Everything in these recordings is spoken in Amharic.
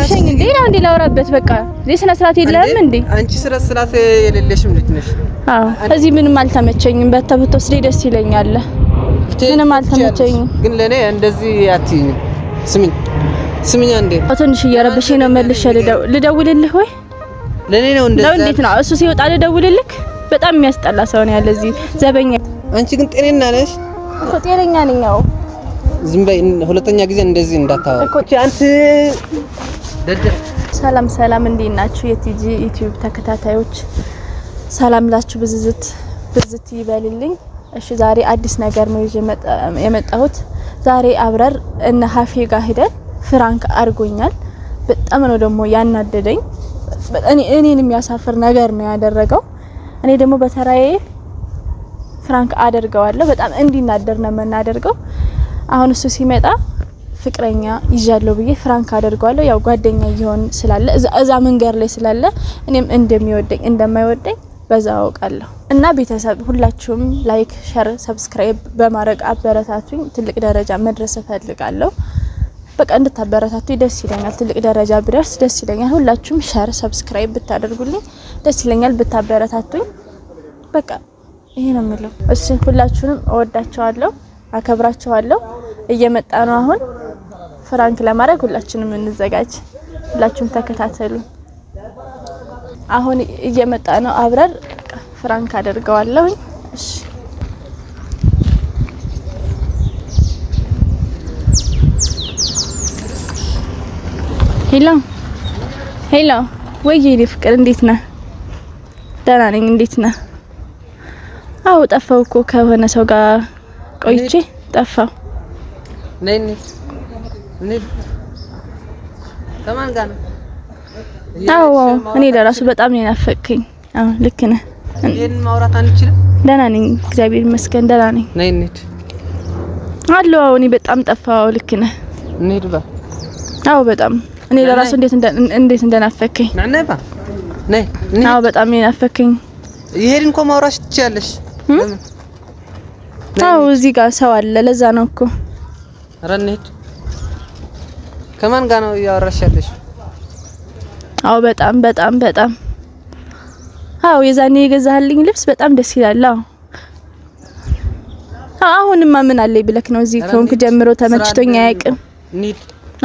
ሸኝ እንዴ ነው እንዴ ላውራበት። በቃ እዚህ ስነ ስርዓት የለህም እንዴ? አንቺ ስነ ስርዓት የሌለሽም ልጅ ነሽ። አዎ እዚህ ምንም አልተመቸኝም። በተብትወስደኝ ደስ ይለኛል። ምንም አልተመቸኝም። ግን ለኔ እንደዚህ አትይኝም። ስሚኝ ስሚኝ፣ አንዴ ትንሽ እየረበሸኝ ነው። መልሼ ልደውልልህ ወይ ለኔ ነው እንደዛ ነው? እንዴት ነው እሱ ሲወጣ ልደውልልህ? በጣም የሚያስጠላ ሰው ነው ያለ እዚህ ዘበኛ። አንቺ ግን ጤነኛ ነሽ እኮ? ጤነኛ ነኝ። አዎ ዝም በይ። ሁለተኛ ጊዜ እንደዚህ እንዳታወሪ አንቺ። ሰላም ሰላም፣ እንዴት ናችሁ የቲጂ ዩቲዩብ ተከታታዮች? ሰላም ላችሁ ብዝዝት ብዝት ይበልልኝ። እሺ ዛሬ አዲስ ነገር ነው ይዤ የመጣሁት። ዛሬ አብረር እነ ሀፌ ጋር ሄደን prank አድርጎኛል። በጣም ነው ደግሞ ያናደደኝ። እኔን የሚያሳፍር ነገር ነው ያደረገው። እኔ ደግሞ በተራዬ prank አደርገዋለሁ። በጣም እንዲናደር ነው የምናደርገው። አሁን እሱ ሲመጣ ፍቅረኛ ይዣለሁ ብዬ prank አደርገዋለሁ። ያው ጓደኛ እየሆን ስላለ እዛ መንገድ ላይ ስላለ እኔም እንደሚወደኝ እንደማይወደኝ በዛ አውቃለሁ። እና ቤተሰብ ሁላችሁም like፣ share፣ subscribe በማድረግ አበረታቱኝ። ትልቅ ደረጃ መድረስ እፈልጋለሁ። በቃ እንድታበረታቱኝ ደስ ይለኛል። ትልቅ ደረጃ ብደርስ ደስ ይለኛል። ሁላችሁም share፣ subscribe ብታደርጉልኝ ደስ ይለኛል፣ ብታበረታቱኝ። በቃ ይሄ ነው የምለው። እሺ ሁላችሁንም እወዳችኋለሁ፣ አከብራችኋለሁ። እየመጣ ነው አሁን prank ለማድረግ ሁላችንም እንዘጋጅ። ሁላችሁም ተከታተሉ። አሁን እየመጣ ነው። አብረር prank አደርገዋለሁ። እሺ hello hello፣ ወይ የኔ ፍቅር እንዴት ነህ? ደህና ነኝ። እንዴት ነህ? አዎ ጠፋው እኮ ከሆነ ሰው ጋር ቆይቼ ጠፋው። ከማን ጋር ነው? አዎ እኔ ለራሱ በጣም ነው የናፈቅከኝ። አዎ ልክ ነህ። ይሄን ማውራት አንችልም። ደህና ነኝ፣ እግዚአብሔር ይመስገን ደህና ነኝ። ነይ እንሂድ አለሁ። አዎ እኔ በጣም ጠፋው። ልክ ነህ። እንሂድ ባ አዎ በጣም እኔ ለራሱ እንዴት እንዴት እንደናፈቅከኝ። ነይ ባ ነይ። አዎ በጣም ነው የናፈቅከኝ። ይሄን እኮ ማውራት ትችያለሽ። አዎ እዚህ ጋር ሰው አለ። ለዛ ነው እኮ። ኧረ እንሂድ። ከማን ጋር ነው እያወራሽ ያለሽ? አዎ በጣም በጣም በጣም አዎ፣ የዛኔ የገዛህልኝ ልብስ በጣም ደስ ይላል። አዎ አሁንማ ምን አለኝ ብለክ ነው? እዚህ ከሆንክ ጀምሮ ተመችቶኝ አያውቅም።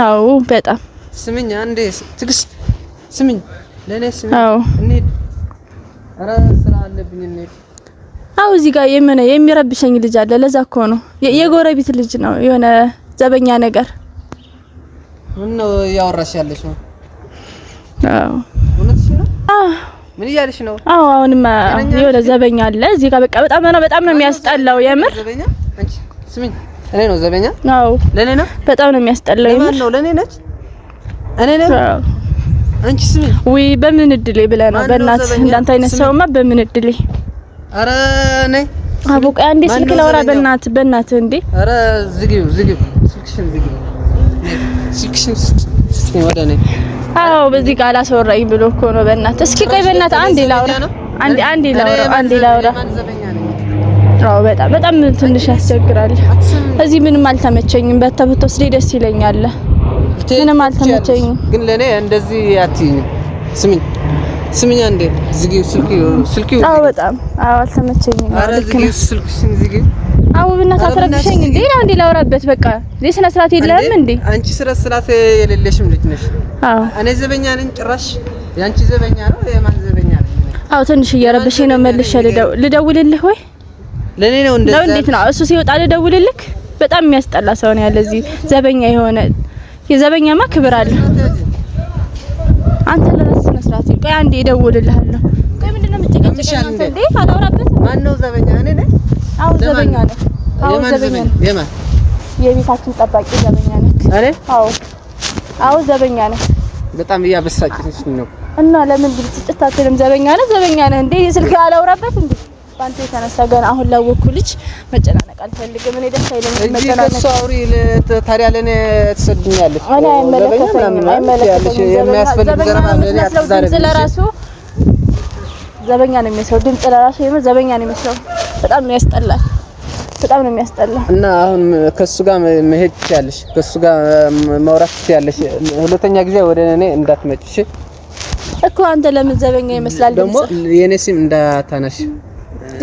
አዎ በጣም ስሚኝ፣ አንዴ ትዕግስት ስሚኝ፣ ለኔ ስሚኝ። አዎ እንሂድ። ኧረ ስራ አለብኝ እንሂድ። አዎ እዚህ ጋር የሆነ የሚረብሸኝ ልጅ አለ። ለዛ እኮ ነው የጎረቤት ልጅ ነው፣ የሆነ ዘበኛ ነገር። ምን ነው እያወራሽ ያለሽ ነው? አዎ እውነትሽ ነው? ምን እያለሽ ነው? አዎ አሁንማ የሆነ ዘበኛ አለ እዚህ ጋር። በቃ በጣም ነው በጣም ነው የሚያስጠላው የምር። ዘበኛ? አንቺ ስሚኝ፣ እኔ ነው ዘበኛ? አዎ ለኔ ነው። በጣም ነው የሚያስጠላው የምር። ለማን ነው? ለኔ ነች? እኔ ነኝ። አዎ አንቺ ስሚኝ፣ ውይ በምን እድሌ ብለህ ነው? በእናትህ እንዳንተ አይነት ሰውማ በምን እድሌ። ኧረ ነይ አቦ፣ ቆይ አንዴ ስልክ ላውራ። በእናትህ በእናትህ እንዴ! ኧረ ዝጊው ዝጊው፣ ስልክሽን ዝጊው፣ ስልክሽን ስጪኝ ወደ እኔ። አዎ በዚህ ጋር አላስወራኝ ብሎ እኮ ነው። በእናትህ እስኪ ቆይ በእናትህ አንዴ ላውራ፣ አንዴ አንዴ ላውራ፣ አንዴ ላውራ። አዎ በጣም በጣም ትንሽ ያስቸግራል። እዚህ ምንም አልተመቸኝም። በተብትወስደኝ ደስ ይለኛል። ምንም አልተመቸኝም። ግን ለኔ እንደዚህ አትይኝም። ስሚኝ ስሚኝ፣ አንዴ ዝጊው ስልኪው። አዎ በጣም አዎ አልተመቸኝም። ኧረ ዝጊው ስልክሽን ዝጊው። አዎ በእናትህ አትረብሸኝ እንዴ! ነው እንዴ ላውራበት። በቃ እዚህ ስነ ስርዓት የለህም እንዴ? አንቺ ስነ ስርዓት የሌለሽም ልጅ ነሽ። አዎ እኔ ዘበኛ ነኝ። ጭራሽ ያንቺ ዘበኛ ነው የማን ዘበኛ ነኝ? አዎ ትንሽ እየረበሸኝ ነው። መልሼ ልደውልልህ ወይ ለኔ ነው እንደዛ ነው? እንዴት ነው እሱ ሲወጣ ልደውልልህ? በጣም የሚያስጠላ ሰው ነው ያለ እዚህ ዘበኛ የሆነ የዘበኛማ ክብር አለ። አንተ ለራስህ ስነ ስርዓት። ቆይ አንዴ እደውልልሃለሁ። ቆይ ምንድን ነው የምትጨቀጭቀኝ አንተ እንዴ? አላውራበትም። ማን ነው ዘበኛ? እኔ ነኝ። አዎ ዘበኛ ነህ። አዎ ዘበኛ ነህ። የማን የቤታችን ጠባቂ ዘበኛ ነህ። እኔ? አዎ አዎ ዘበኛ ነህ። በጣም እያበሳጨችኝ ነው። እና ለምን ብልጭጭት አትልም? ዘበኛ ነህ፣ ዘበኛ ነህ እንዴ? ስልክ አላውራበት እንዴ? በአንተ የተነሳ ገና አሁን ላወኩ ልጅ መጨናነቅ አልፈልግም። እኔ ደስ አይለኝም መጨናነቅ። እሱ አውሪ ታዲያ ለእኔ ትሰድኛለሽ? እኔ አይመለከተኝም፣ አይመለከተኝም። የሚያስፈልግ ዘበኛ ነው የምትመስለው። ድምፅ ለራሱ ዘበኛ ነው የሚመስለው። ድምፅ ለራሱ የምር ዘበኛ ነው የሚመስለው። በጣም ያስጠላል። በጣም ነው የሚያስጠላው። እና አሁን ከሱ ጋር መሄድ ትችያለሽ፣ ከሱ ጋር ማውራት ትችያለሽ። ሁለተኛ ጊዜ ወደ እኔ እንዳትመጪ እሺ? እኮ አንተ ለምን ዘበኛ ይመስላል ደግሞ የኔ ስም እንዳታነሽ።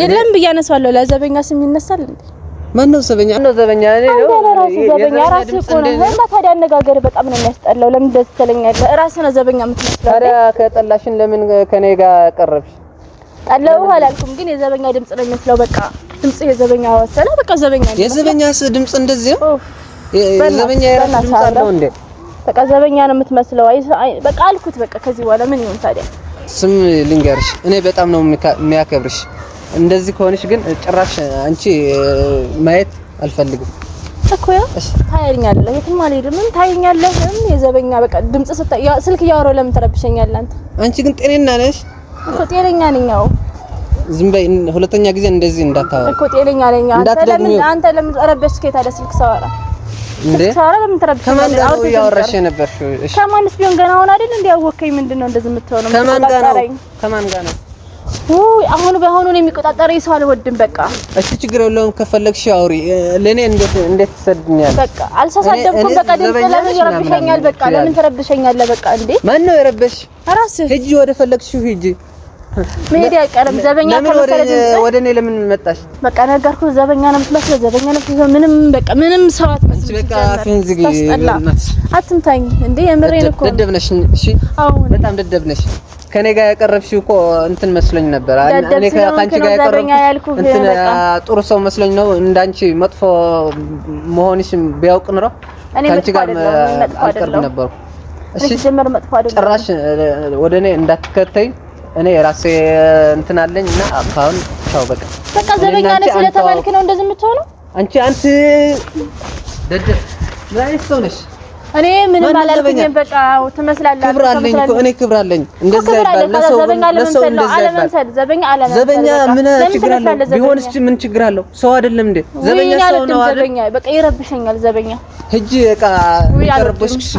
የለም ብዬ አነሳዋለሁ። ለዘበኛ ስም ይነሳል እንዴ? ማን ነው ዘበኛ? ነው ዘበኛ? እኔ ነው ራስህ ዘበኛ ራስህ እኮ ነው። እና ታዲያ አነጋገር በጣም ነው የሚያስጠላው። ለምን ደስ ትለኛለህ? ራስህ ነው ዘበኛ የምትመስለው። ታዲያ ከጠላሽን ለምን ከኔ ጋር ቀረብሽ? ጠላሁህ አላልኩም፣ ግን የዘበኛ ድምጽ ነው የሚመስለው። በቃ ድምጽ የዘበኛ ወሰነ። በቃ ዘበኛ ነው። የዘበኛ ድምጽ እንደዚህ ነው። የዘበኛ የራሱ ድምጽ አለው እንዴ? በቃ ዘበኛ ነው የምትመስለው። አይ በቃ አልኩት። በቃ ከዚህ በኋላ ምን ይሁን ታዲያ? ስም ልንገርሽ፣ እኔ በጣም ነው የሚያከብርሽ። እንደዚህ ከሆነሽ ግን ጭራሽ አንቺ ማየት አልፈልግም እኮ ያው ታየኛለህ፣ የትም አልሄድም። ታየኛለህ። የዘበኛ በቃ ድምጽ ስልክ እያወራሁ ለምን ትረብሸኛለህ አንተ? አንቺ ግን ጤነኛ ነሽ እኮ። ጤነኛ ነኝ። አዎ ዝም በይ። ሁለተኛ ጊዜ እንደዚህ እንዳታወሪ እኮ ጤነኛ ነኝ። አንተ ለምን ረበሽከኝ ታዲያ? ስልክ ሳወራ እንዴ ለምን ትረብሽ? ከማን ጋር ነው እያወራሽ የነበርሽው? እሺ ከማንስ ቢሆን ገና አሁን አይደል እንዴ ያወከኝ? ምንድን ነው እንደዚህ የምትሆነው? ከማን ጋር ነው? ከማን ጋር ነው? ውይ አሁን በአሁኑ ነው የሚቆጣጠረኝ ሰው አልወድም። በቃ እሺ ችግር የለውም። ከፈለግሽ አውሪ። ለኔ እንዴት ትሰድኛለሽ? በቃ አልተሳደብኩም። በቃ ድምፅ ለምን ይረብሸኛል? በቃ ለምን ትረብሸኛለህ? በቃ እንዴ ማን ነው የረበሽ? ራስህ ሂጂ፣ ወደ ፈለግሽው ሂጂ። መሄድ አይቀርም። ዘበኛ ከመሰለ ድምፅ ወደ እኔ ለምን መጣሽ? በቃ ነገርኩህ። ዘበኛ ነው የምትመስለው። ዘበኛ ነው የምትመስለው። ምንም በቃ ምንም ሰው አትመስልም። በቃ አፍህን ዝጊ። አትምታኝ እንዴ! የምሬን እኮ ደደብ ነሽ። እሺ በጣም ደደብ ነሽ። ከኔ ጋር ያቀረብሽው እኮ እንትን መስሎኝ ነበር። እኔ ከአንቺ ጋር ያቀረብኩት እንትን ጥሩ ሰው መስሎኝ ነው። እንዳንቺ መጥፎ መሆንሽ ቢያውቅ ኑሮ ከአንቺ ጋር አልቀርብ ነበርኩ። እሺ ጭራሽ ወደ እኔ እንዳትከተይ። እኔ የራሴ እንትን አለኝ እና አሁን ቻው። በቃ በቃ ዘበኛ ነህ ስለተባልክ ነው እንደዚህ የምትሆነው። አንቺ አንቺ ደደብ ምን አይነት ሰው ነሽ? እኔ ምንም አላልኩኝም። በቃ ትመስላለህ። ክብር አለኝ እኮ እኔ ክብር አለኝ። እንደዛ ይባላል። ለሰው ለሰው እንደዛ አለመምሰል ዘበኛ አለመምሰል። ዘበኛ ምን ችግር አለው? ቢሆንስ ምን ችግር አለው? ሰው አይደለም እንዴ? ዘበኛ ሰው ነው አይደል? ዘበኛ በቃ ይረብሸኛል። ዘበኛ ሂጂ በቃ ይረብሽሽ።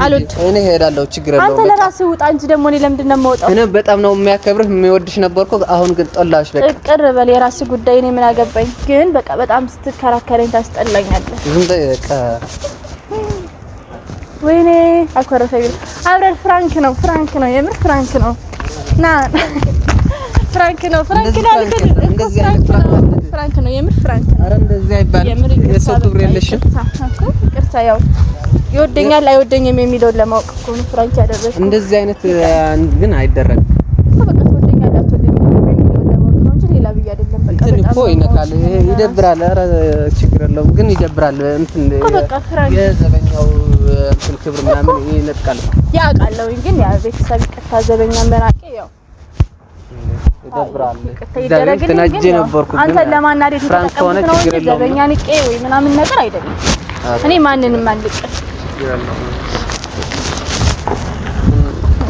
እኔ እሄዳለሁ። ችግር የለውም። አንተ ለራስህ ውጣ እንጂ ደግሞ እኔ ለምንድን ነው የምወጣው? እኔ በጣም ነው የሚያከብርህ የሚወድሽ ነበርኩ። አሁን ግን ጠላሽ። በቃ ቅር በል፣ የራስህ ጉዳይ። እኔ ምን አገባኝ? ግን በቃ በጣም ስትከራከረኝ ታስጠላኛለህ። ዝም በይ በቃ። ወይኔ አኮረፈኝ። አብረን prank ነው prank ነው የምር prank ነው። ና prank ነው prank ነው prank ነው የምር prank ነው። ኧረ እንደዚህ አይባልም። የሰው ክብር የለሽም እኮ ይቅርታ። ያው ይወደኛል አይወደኝም የሚለውን ለማወቅ እኮ ነው prank ያደረግኩት። እንደዚህ አይነት ግን አይደረግም። በቃ ትወደኛለህ አትወደኝም የሚለውን ለማወቅ ነው እንጂ ሌላ ብዬ አይደለም። በቃ እንትን እኮ ይነካል፣ ይደብራል። ኧረ ችግር የለውም ግን ይደብራል። እንትን እኮ በቃ prank የዘበኛው እንትን ክብር ምናምን ይነጥቃል። ያውቃለሁኝ ግን ያ ቤተሰብ ይቅርታ፣ ዘበኛ መራቄ ያው ይደብራል። ተናጄ ነበርኩ። አንተን ለማናደድ የተጠቀምኩት ነው እንጂ ዘበኛ ንቄ ወይ ምናምን ነገር አይደለም። እኔ ማንንም አልንቅም።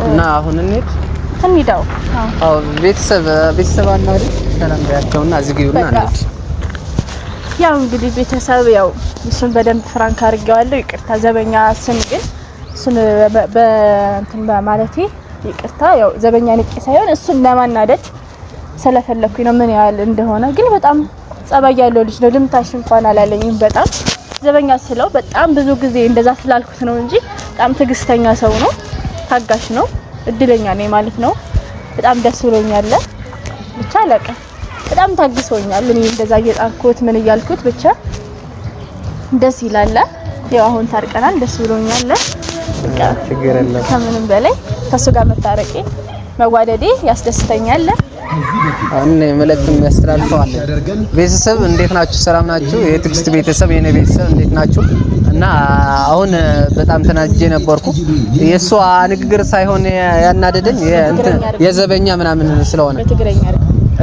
እና አሁን እንሂድ እንሂዳው። አዎ ቤተሰብ ቤተሰብ አለ አይደል? ሰላም በያቸውና ዝግዩና እንሂድ። ያው እንግዲህ ቤተሰብ ያው እሱን በደንብ prank አድርጌዋለሁ። ይቅርታ ዘበኛ ስም ግን እሱን በእንትን በማለቴ ይቅርታ። ያው ዘበኛ ንቄ ሳይሆን እሱን ለማናደድ ስለፈለኩኝ ነው። ምን ያህል እንደሆነ ግን በጣም ጸባይ ያለው ልጅ ነው። ልምታሽ እንኳን አላለኝም። በጣም ዘበኛ ስለው በጣም ብዙ ጊዜ እንደዛ ስላልኩት ነው እንጂ በጣም ትዕግስተኛ ሰው ነው። ታጋሽ ነው። እድለኛ ነኝ ማለት ነው። በጣም ደስ ብሎኛል። ብቻ አለቀ። በጣም ታግሶኛል። እኔ እንደዛ እየጣርኩት ምን እያልኩት ብቻ ደስ ይላል። ያው አሁን ታርቀናል። ደስ ብሎኛል። በቃ ችግር የለም። ከምንም በላይ ከሱ ጋር መታረቄ መዋደዴ ያስደስተኛል። አሁን መልእክት የሚያስተላልፈው አለ። ቤተሰብ እንዴት ናችሁ? ሰላም ናችሁ? የትዕግስት ቤተሰብ የኔ ቤተሰብ እንዴት ናችሁ? እና አሁን በጣም ተናድጄ ነበርኩ። የእሷ ንግግር ሳይሆን ያናደደኝ የዘበኛ ምናምን ስለሆነ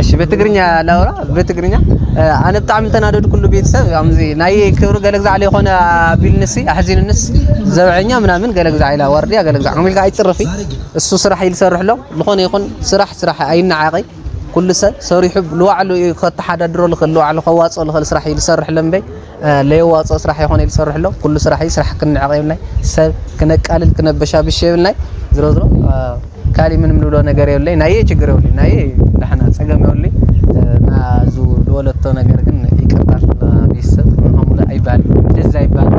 እሺ በትግርኛ ላውራ በትግርኛ ኣነ ብጣዕሚ ተናደድ ኩሉ ቤተሰብ ኣምዚ ናይ ክብሪ ገለ ግዛዕ ለይኮነ ቢልንሲ ኣሕዚንንስ ዘብዐኛ ምናምን ገለ ግዛዕ ኢላ ዋርድያ ገለ ግዛዕ ኢልካ ኣይፅርፊ እሱ ስራሕ ኢሉ ዝሰርሕ ኣሎ ዝኾነ ይኹን ስራሕ ስራሕ ኣይነዓቐ ኩሉ ሰብ ሰሪሑ ንባዕሉ ከተሓዳድሮ ዝኽእል ንባዕሉ ከዋፅኦ ዝኽእል ስራሕ እዩ ዝሰርሕ ኣሎ እምበይ ለየዋፅኦ ስራሕ ይኮነ እዩ ዝሰርሕ ኣሎ ኩሉ ስራሕ እዩ ስራሕ ክንዕቕ የብልናይ ሰብ ክነቃልል ክነበሻብሽ የብልናይ ዝሮ ዝሮ ካሊእ ምንም ንብሎ ነገር የብለይ ናየ ችግር የብለይ ናየ ዳሕና ፀገም የብለይ ናዙ ዝወለቶ ነገር ግን ይቅርታ ቤተሰብ። አይባልም፣ እንደዛ አይባልም።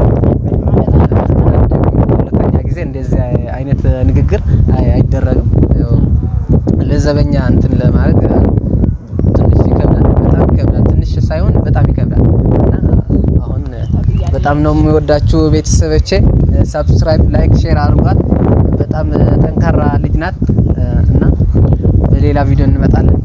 ሁለተኛ ጊዜ እንደዚህ አይነት ንግግር አይደረግም። ለዘበኛ እንትን ለማለት ትንሽ ይከብዳል፣ በጣም ይከብዳል። ትንሽ ሳይሆን በጣም ይከብዳል። እና አሁን በጣም ነው የሚወዳችሁ ቤተሰቦቼ። Subscribe፣ like፣ share አድርጓት። በጣም ጠንካራ ልጅ ናት እና በሌላ ቪዲዮ እንመጣለን።